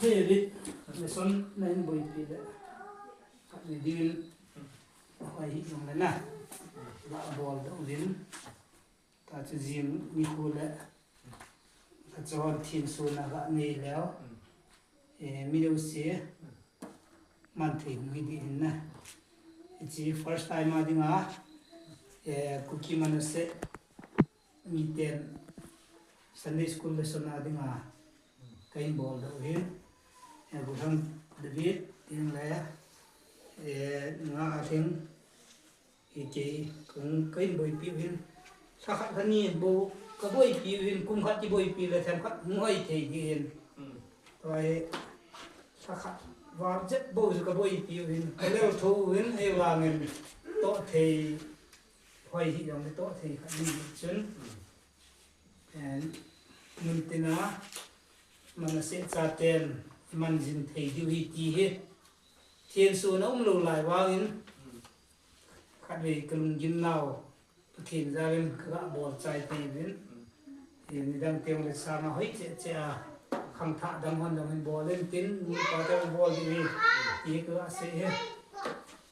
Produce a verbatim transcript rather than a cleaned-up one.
David, lesson na hin boipi le. Khat le din, hoi hi jong le na. Ga bol doh din. Ta chu jing ni khu le. Ka chon thin su na ga nei leo. Eh, mi deu si. Man thei hung hi di hin na. Hichi first time a dinga. Eh, Kuki Manasseh. Mi ten Sunday school lesson a dinga. Ka hin bol doh hin. Eh, Guthang David, tin le. Eh, nga a thing. Hi kei, kong ka hin boipi u hin. Lha khat lha ni bou, ka boipi u hin, kum khat ki boipi le them khat hung hoi thei di hin. Tua hi, lha khat var jet bou chu ka boipi u hin. Ka lel tho u hin, ei vangin. Toh thei, hoi hi jong le toh thei khat ni chun. And, mun tina, Manasseh chaten, man jin thei diu hi ti hi. Thin su na um lo lai vangin. Khatvei ka lunggim nau, Pathen jal in ka ga bol chai thei uvin. Hi nidang teng le sanga hoi cheh cheh a, khangthah dang hon dang hin bol in tin, nupa te bol ding hi, ti ka ga sei hi.